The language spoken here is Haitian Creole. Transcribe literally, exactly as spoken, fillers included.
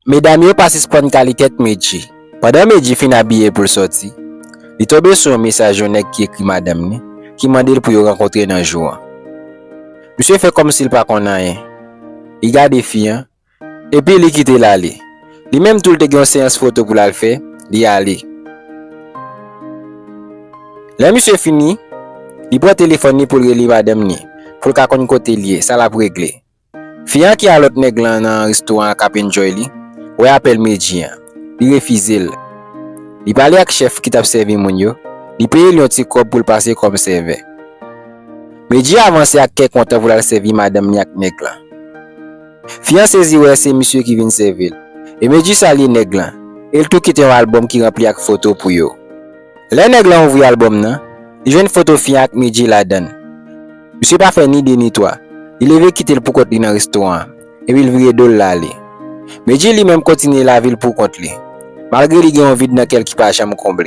Medam yo pa sispann kale tèt Medji. Pandan Medji fin abiye pou l sòti, li tonbe sou yon mesaj yon nèg ki ekri madanm li, ki mande l pou yo rankontre nan jou an. Misye fè kòmsi l pa konn anyen. Li gade fi an, epi li kite l ale. Li menm tou, l te gen yon seyans foto pou l al fè, li ale. Lè misye fini, li pran telefòn li pou l rele madanm li, pou l ka konn kote l ye, sa l ap regle. Fi an ki a lòt nèg lan nan restoran an k ap enjoy li, wè apèl Medji an. Li refize l. Li pale ak chèf ki t ap sèvi moun yo, li peye l yon ti kòb pou l pase kòm sèvè. Medji avanse ak kè kontan pou l al sèvi madanm li ak nèg lan. Fi an sezi wè se misye ki vin sèvi l. E Medji salye nèg lan, e l tou kite yon albòm ki ranpli ak foto pou yo. Lè nèg lan ouvri albòm nan, li jwenn foto fi an ak Medji ladan l. Misye pa fè ni de ni twa. Li leve kite l pou kont li nan restoran an, epi l vire do l l ale. Medji li menm kontinye lavi l pou kont li, malgre li gen yon vid nan kè l ki pa janm konble.